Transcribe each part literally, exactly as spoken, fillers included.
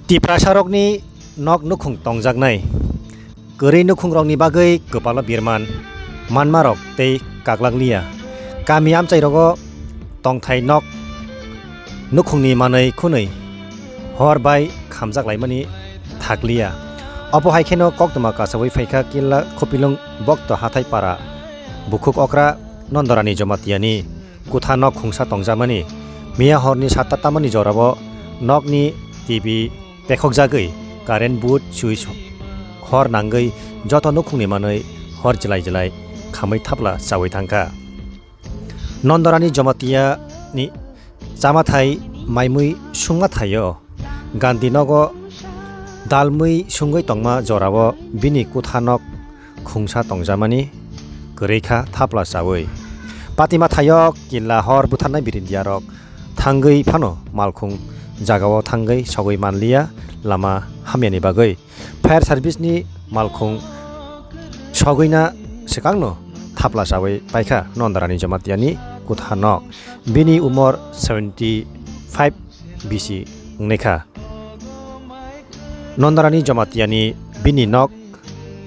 Tiprasarokni nok nukhung tongjaknai. Kwrwi nukhungrokni bagwi kwpalo birman manmarok tei kaklak liya. Kami amchairogo tongthai nok nukhungni manwi khwnwi hor bai khamjak laimani thakliya. Obo hai kheno koktwma kasawi phaikha Killa Khopilung Bokto Hathai Para bukhuk okra Nondorani Jomatiyani kutha nok khungsa tongjamani. Miya horni satta tamani jorao nokni T V pekhokjagwi current board switch hor nangwi joto nukhungni manwi hor jilai jilai khamwi thapla chawi thangkha. Nondorani Jomatiyani chamathai maimwi sungma thaio. Gandhi nogo dalmwi sungwi tongma jorao bini kutha nok khungsa tongjamani kwrwi kha thapla chawi. Patima thaio killa hor butharnai birindiyarok thangwi phano malkhung jagao thangwi sogwi manliya lama hamyani bagwi. Fire service ni malkhung sogwina swkangno thapla chawi paikha Nondarani Jomatiyani kutha nok. Bini umor seventy five bisi wngnaikha. Nondarani Jomatiyani bini nok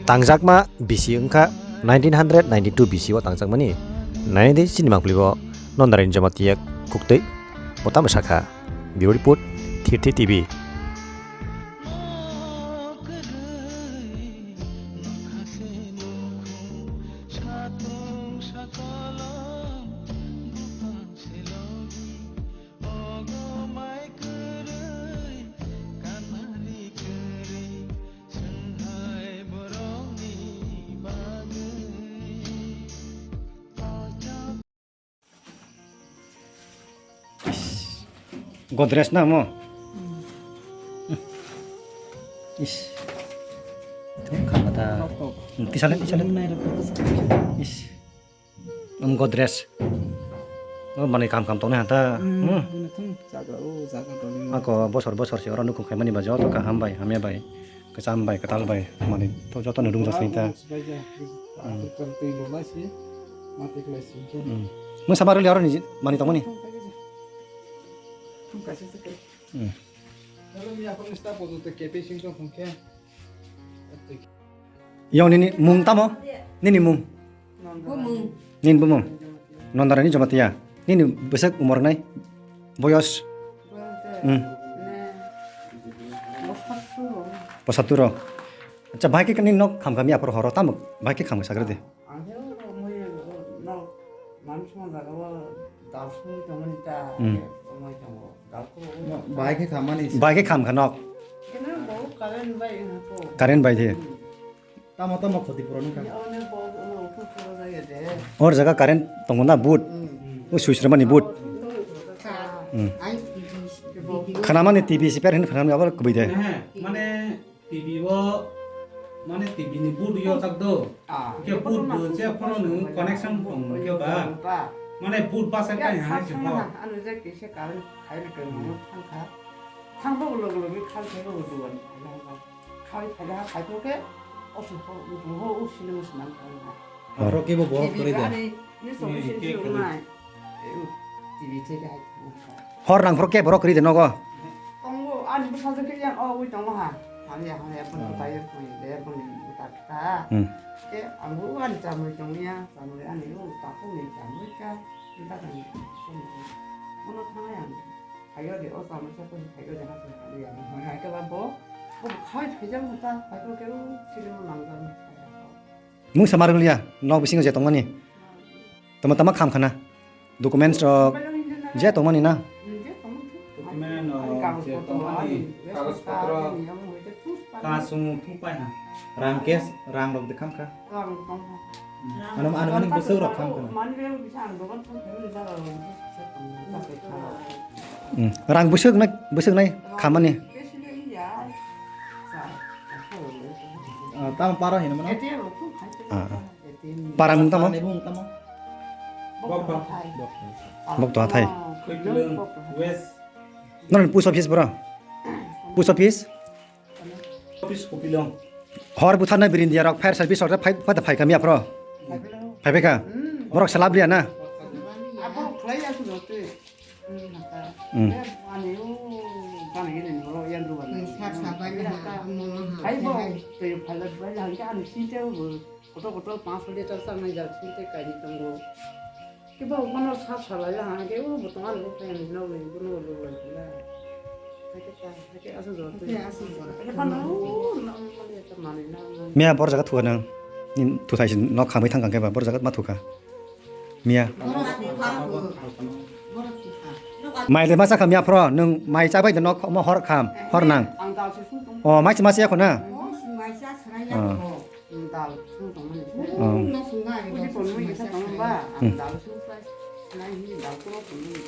tangjakma bisi wngkha nineteen hundred ninety two bisi o tangjakmani. Naidi chini mangpili bo Nondarani Jomatiya kuktwi bo tamo sakha. Bureau Report, Thirthi T V. Godrej na mo? Is. Thung kha mata. Tisale, tisale. Is. Am Godrej. O mani kam kam tongnai hanta. Hmm. Ako bosor bosor se oro nukhung khaimani ba joto kaham bai, hamya bai. Kwcham bai, kwtal bai, mani to joto no rung jasni ta. Hmm. Mung sama rwli aro ni mani tongmani. Hmm. Yang nini mung tamo? Nini mung? Bumung. Nini bumung? Nondarani Jomatiya. Nini bwswk umor nai? Boyos? Boyos de, hmm, ne, bosattu. Bosattu ro. Acha, bahai khe nini nok kham khami aphuru horo tamo bahai khe kham sakre de. Ang khe o mui nok mami song jaga o dal song tongmani ta, hmm, mui tongo. Dal ko bahai khe khamani. Bahai khe kham kha nok. Kena bo current bai hako. Current bai de. Hmm. Tamo tamo khoti pura nungkha. Or jaga current tongo na, boot. O switch rwmani boot. Hmm. Khanamani T V si per hin khanamani abo kubui de. Mane T V o, mane T V ni boot yo chak do. Ke boot bo je phone nung connection tong ke ba. Mane boot ba sai kai ha se ko. Anu je ke se current khai le ke mo thang kha. Thang bo log log khai ke bo duan. Khai phai da khai to ke, o se ho, o ho, o sini mo sinang khai na. Oro kebo borok kwrwi de. Ani ni so ni sini si nai. T V che de hai. Hor nang phoro ke borok kwrwi de nogo. Tongo, ani bwsajwk khe yang o wi tongo ha. Hamya hamya bun bai ko de bun ta ta. Hmm. Ke ang bo ani chamui tong ya, chamui ani o ta ko ni chamui ka. Nda kan. Mono thang yang. Phaio de, o chamui sa phaio de, ha phaio de, ha phaio de, bo, bo khai phaijak ta, phaio ke o sini mo nang jang. Mung samar liya, nok bisingo je tongmani. Tama tama kham khana. Documents rok je tongmani na. Document rok je tongmani, kagoj potro. Kasung thung pai ha. Rang cash, rang rok de kham kha. Ano, ano, ani bwswk rok kham khna. Hmm. Rang bwswk nai, bwswk nai khamani. Ah, tamo para hino mano? Ah, ah. Para mung tamo? Para ni mung tamo? Bokto hathai. West. Nono post office bro. Post office. Office Kopilong. Hor butharnai birindiyarok fire service order phai, phai, phai kami aphro. Phai phai kha. Borok salab liya na. Abo khlai ya sudo twi. Hmm. Sar sabai na ha, amo ha, hai bo, hai. Tei phalak bai lang ke ang sinte bo, kotor kotor panch litre changnai jal sinte kaini tongo. Kiba ukono sar salai lang ke, o bo tongan bo pen no ni bo no lo lo la. Hai ke ta, hai ke asu jor. Hai ke asu jor. Hai ke pano, o, no, no, no, no, no, no. Miya bor jaga thuka nang. Ni thuthai sin nok khamwi thang kang ke ba bor jaga ma thuka. Miya. Mai le ma chakha miya phro, nwng mai chabai de nok mo hor kham, hor nang. Ang dal se sung tong. O, mai se ma se yakho na? O, sung mai sa sra ya. O. Ang dal sung tong mani. O. Uji pon mui kisa tong ba, ang dal sung sa. Nai hi dal ko pon mui.